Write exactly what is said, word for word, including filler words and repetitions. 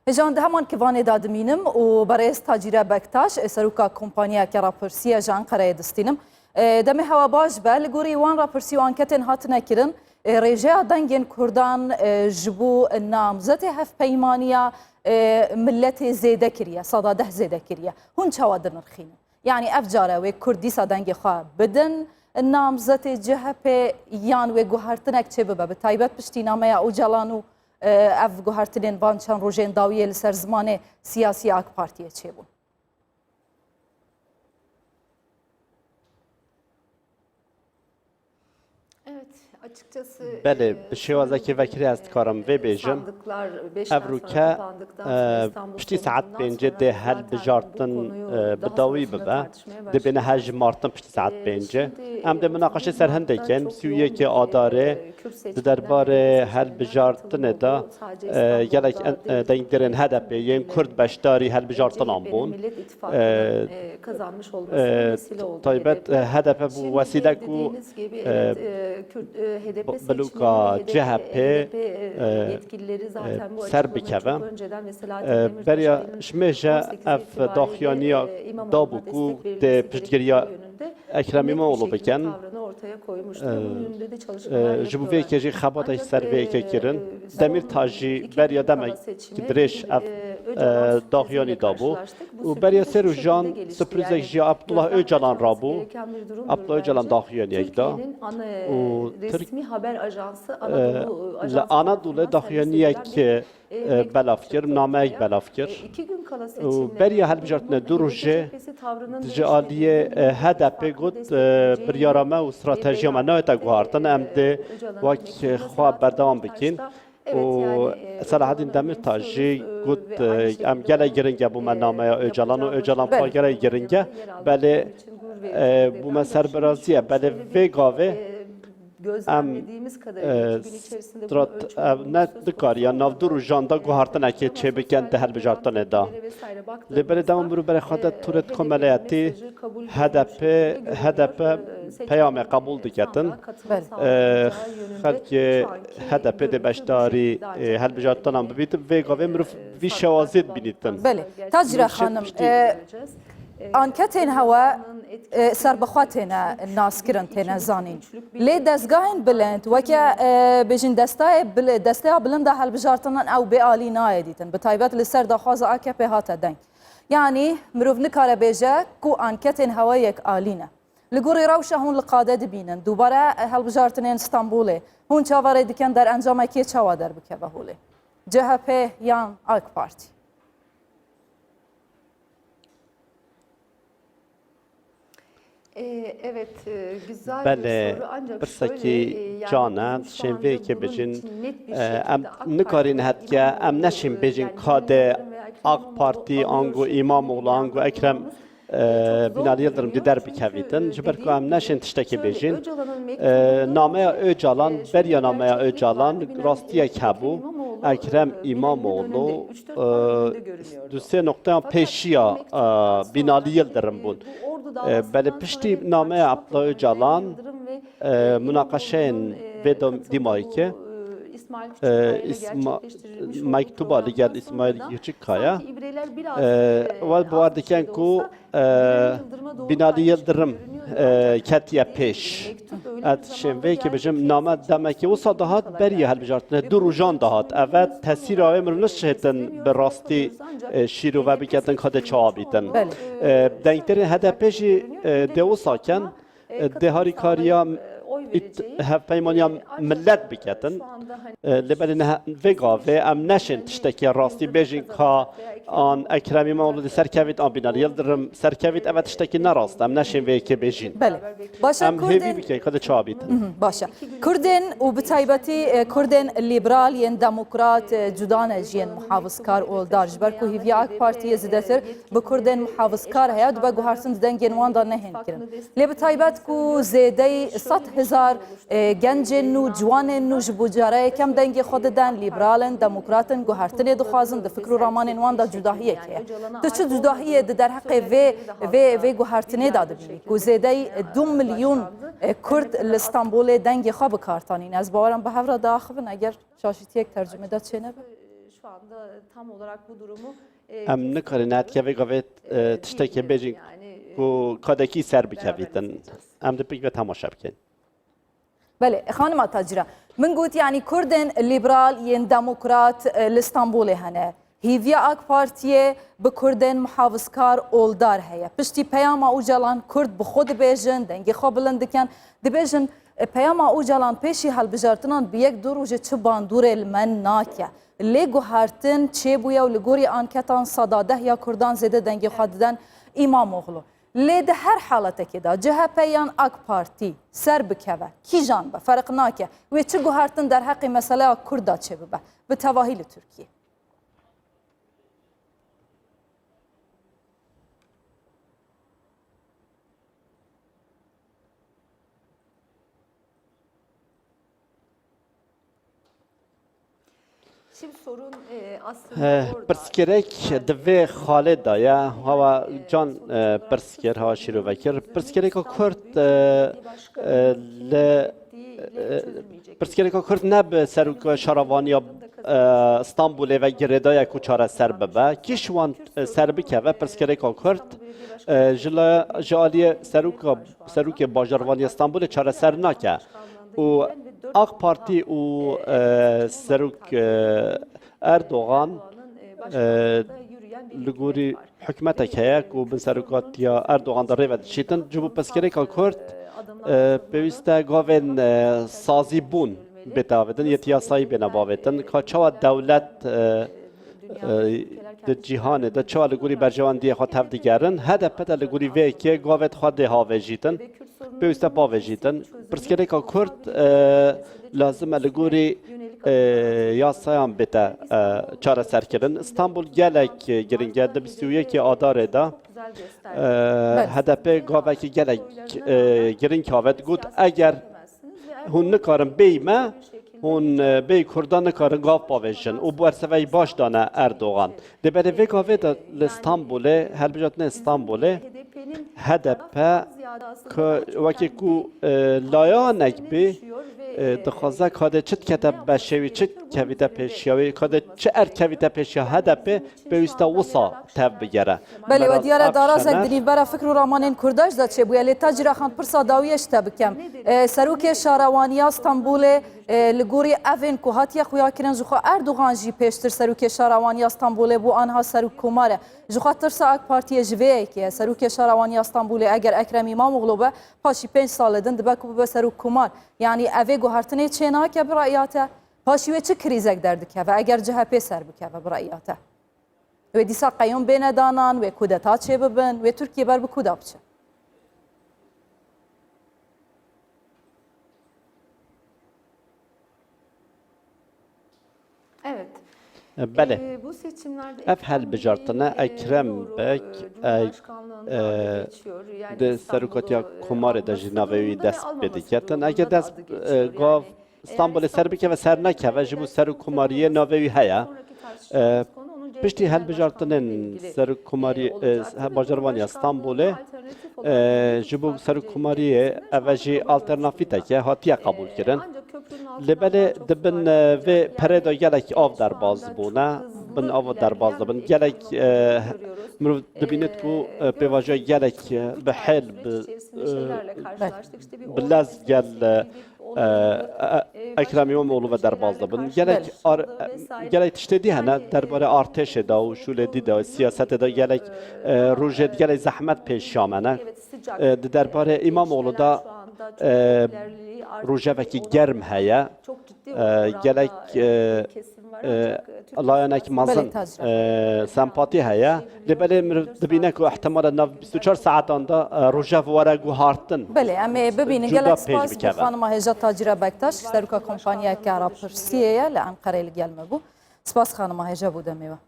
Hêjan di heman kivanê de dimînim û berêz Tacîre Bektaş, ê seroka kompanyayeke rapirsî ye ji Enqereyê distînim. Ê, demê hewa baş be, li gorî wan rapirsî û anketên hatine kirin, ê, rêjeya dengên Kurdan, ê, ji bo namzetê hevpeymaniya, ê, miletê zêde kiriye, sada deh zêde kiriye. Hûn çawa dinirxînin? Yanî ev care wê Kurd dîsa dengê xwe bidin namzetê C H P yan wê guhertinek çêbibe, bi taybet piştî nameya Ocalan û, e, ev guhertinên van çend rojên dawiyê li ser zimanê siyasî ya AK Partiyê çêbûn? Belê, bi şêwazekî vekirî ez dikarim vê bêjim. Ev rûke, e, piştî saet pêncê dê hilbijartin, e, bi dawî bibe. Dê bêne heşt martin piştî saet pêncê. Em dê minaqeşê ser hindê kin, bi sî û yekê Adarê di derbarê hilbijartinê de, e, gelek, e, dengdêrên H D P yên Kurd beşdarî hilbijartinan bûn. E, e, taybet, e, H D P bû wesîle ku, e, bloka C H P, e, e, ser bikeve. E, beriya ji mêje ev daxuyaniya dabû ku dê piştgiriya Ekrem İmamoğlu bikin. E, e, ji bo vê yekê jî xebatê ser vê yekê kirin. Demirtaş jî beriya demek dirêj ev, e, daxuyanî dabû. Û beriya sê rojan sürprizek ji Abdullah Öcalan rabû. Abdullah Öcalan daxuyaniyek da. Û Tirk, e, li Anadolu daxuyaniyek, e, belav kir, nameyek belav kir. Û beriya hilbijartinê du rojê ji aliyê, e, H D P got, e, biryara me û stratejiya me nayête guhartin, em dê wek xwe berdewam bikin. Û Selahaddin Demirtaş jî got, e, em gelek giring e bo me nameya Öcalan û Öcalan pa gelek giring e. Belê, e, bo me serbirazî ye. Belê vê gavê em, e, strat-, ev ne dikariya nav du rojan de guhartinekê çêbikin di hilbijartinê de. Lê belê dema mirov berê xwe de tûret komeleyetî H D P, H D P peyamê qebûl diketin. Belê. E, xelkê H D P dê beşdarî, e, hilbijartinan bibîtin. Vê gavê mirov vî şewaziyê dibînîtin. Belê. Tacîre Xanim, e, anketên hewe, e, serbixwe têne naskirin, têne zanîn. Lê dezgahên bilind, weke, e, bêjin destayê bil-, desteya bilind a hilbijartinan ew bê alî nayê dîtin. Bi taybet li ser daxwaza A K P hate deng. Yanî mirov nikare bêje ku anketên hewe yek alî ne. Li gorî rewşa hûn li qade dibînin, dubare hilbijartinên Stenbolê, hûn çaverê dikin derencamekê çawa derbikeve holê? C H P yan AK Partî? Belê, pirsekî can e, dişên vê yekê bêjin, e, em nikarîn hetke, em neşên bêjin ka dê AK Partî, ango Îmamoğlu, ango Ekrem, e, Binali Yildirim dê derbikevîtin. Ji ber ku em neşên tiştekê bêjin. E, nameya Ocalan, beriya nameya Ocalan rastiyek hebû. Ekrem Îmamoğlu, e, du sê noqteyan pêşiya, e, Binali Yildirim bûn. E, belê piştî nameya Abdullah Ocalan, e, munaqeşeyên vê dom-, dîmayî ke, e, Îsma-, mektuba li gel Îsmaîl Küçükkaya, e, we bawer dikin ku, e, Binali Yildirim, e, ketiye pêş. Ez şên vê yekê bêjim, name demekê wisa dihat, beriya hilbijartinê du rojan dihat. Eve tesîra wê mirov nişêtin bi rastî, e, şîrove biketin, ka dê çawa bîtin. Belê. E, dengdêrên H D P jî, e, dê wisa ken, e, dê harîkariya ît-, hevpeymaniya milet biketin. E, lê belê ne, vê gavê em neşên tiştekî rastî bêjin ka an Ekrem İmamoğlu dê serkevît, an Binali Yildirim serkevît, eve tiştekî ne rast e, em neşên vê yekê bêjin. Belê. Baş e, em hêvî Kurdên bikin ka dê çawa bîtin. Mhm, baş e. Kurdên û bi taybetî, e, Kurdên lîberal yên demokrat, e, cuda ne ji yên muhafizkar û oldar. Ji ber ku hêviya AK Partiyê zêdetir bi Kurdên muhafizkar heye, dibe guhertin di dengên wan de nehên kirin. Lê bi taybet ku zêdeyî sed hezar, e, gencên nû, ciwanên nû ji bo cara yekem dengê xwe didin, lîberal in, demokrat in, guhertinê dixwazin, di fikr û ramanên wan de cudahiyek heye. Tu çi cudahiyê di derheqê vê, vê, vê guhertinê de dibînî ku zêdeyî du milyon, e, Kurd li Stenbolê dengê xwe bi kar tanîn? Ez bawer im bi hev re diaxivin eger şaşîtiyek tercumê de çênebe. Şu anda tam olarak bu durumu, e, Em kestiremiyoruz. Nikarin nehetkevê gavê, e, E, tiştekê bilmiyoruz bêjin yani, e, ku kadekî ser beraber bikevîtin. Bakacağız. Em dê pêk ve temaşe bikin. Belê, xanima Tacîra. Min got, yanî Kurdên lîberal yên demokrat, e, li Stenbolê hene. Hêviya AK Partiyê bi Kurdên muhafizkar oldar heye. Piştî peyama Ocalan Kurd bi xwe dibêjin, dengê xwe bilind dikin. Dibêjin, e, peyama Ocalan pêşî hilbijartinan bi yek du rojê çi bandorê li me nake. Lê guhertin çêbûye û li gorî anketan seda deh ya Kurdan zêde dengê xwe didin Îmamoğlu. Lê di her halatekê de C H P yan AK Partî ser bikeve, kîjan be, ferq nake, wê çi guhertin derheqê meseleya Kurd de çêbibe, bi tevahî li Tirkiyê. Şimdi sorun, e, aslında Eh, orada. Pirsgirêk di vê xalê de ye. Hawa can, eh, pirs kir, hawa şîrove kir. Pirsgirêka Kurd, eh, eh, li, eh, pirsgirêka Kurd ne bi serok şaravaniya, eh, Stenbolê ve girêdayek û çareser bibe. Kî ji wan, eh, ser bikeve pirsgirêka Kurd, eh, ji la, ji aliyê seroka, serokê bajarvaniya Stenbolê çareser nake. Û AK Partî û, e, Serok, e, Erdogan, e, li gorî hikûmetek heye ku bin serokatiya Erdogan de rê ve dişîtin. Ji bo pirsgirêka Kurd, e, pêwîst e gavên, e, sazîbûn bête avêtin, yê yasayî bêne bavêtin. Ka çawa dewlet, e, e, di cîhanê de çawa li gorî berjewendiyê xwe tevdigerin, H D P de li gorî vê yekê gavê xwe dê havêjîtin, pêwîst e bavêjîtin. Pirsgirêka Kurd, e, lazim e li gorî, e, yasayan bête, e, çareserkirin. Stenbol gelek, e, giring e. Di bîst û yekê Adarê de, e, Belê. H D P gavekî gelek, e, giring avêt. Got, eger hûn nikarin bêyî me, hûn, e, bêyî Kurdan nikarin gav bavêjin û bersivayî baş dane Erdogan. Lê berê vê gavê de li Stenbolê, hilbijartinên Stenbolê, H D P ku wekî ku, e, layanek bê, e, dixwaze ka dê çi dikete beşê wî, çi kevîte pêşiya wî, ka dê çi erd kevîte pêşiya H D P, pêwîste wisa tev bigere. Belê, we Meral diyar e, darazek Akşener. Di nîvbera fikr û ramanên Kurda jî de çêbûye. Lê Tacîra Xan, pirsa dawiyê ji te bikem. E, Serokê Şarawaniya Stenbolê, e, li gorî evên ku hatiye xuyakirin, ji xwe Erdogan jî pêştir Serokê Şarawaniya Stenbolê bû, aniha Serok Komar e. Ji xwe tirsa AK Partiyê ji vê yekê ye. Serokê Şarawaniya Stenbolê eger Ekrem Îmamoğlu be, paşî pênc salê din dibe ku bibe Serok Komar. Yanî evê guhertinê çênake bi re'ya te? Paşî wê çi krîzek derdikeve eger C H P ser bikeve bi re'ya te? Wê dîsa qeyûm bêne danan, wê kudeta çêbibin, wê Tirkiye ber bi kuda biçe? Evet. E, belê. E, bu seçimlerde Ev Ekrem hilbijartine Bey, e, Ekrem doğru, Bek, e, e, Cumhurbaşkanlığından e, da geçiyor. Yani di serokatiya İstanbul, e, Komarê de jî navê wî dest pê diketin. Ege dest, e, gav Stenbolê ser bikeve, ser nekeve, ji bo serokkomariyê navê wî heye. E, piştî hilbijartinên serokkomarî, e, bajarvaniya Stenbolê, e, ji bo serokkomariyê eve jî alternafîtek e, hatiye qebûlkirin. Lê belê di bin, e, vê perê de gelek av derbas bûne, bin ava derbas dibin. Gelek, e, mirov dibînit ku, e, pêvajoya gelek, e, bi hêl, bi, e, bi lez gel, e, e, e, Ekrem İmamoğlu ve derbas dibin. Gelek ar-, e, gelek tiştê dî hene derbarê artêşê de û şûlê dî de, siyasetê de gelek, e, rojê gelek zehmet pêş amene. E, di derbarê İmamoğlu de, e, rojevekî germ heye. E, gelek, e, e, layanek mezin, e, sempatî heye. Lê belê mirov dibîne ku ihtimale nav bîst û çar saetan de, e, rojev were guhartin. Belê, em ê bibînin. Gelek spas bo xanima hêja Tacîra Bektaş, seroka kompanyaya Karapirsiyê ye, li Enqereyê li gel me bû. Spas xanima hêja bo demê we.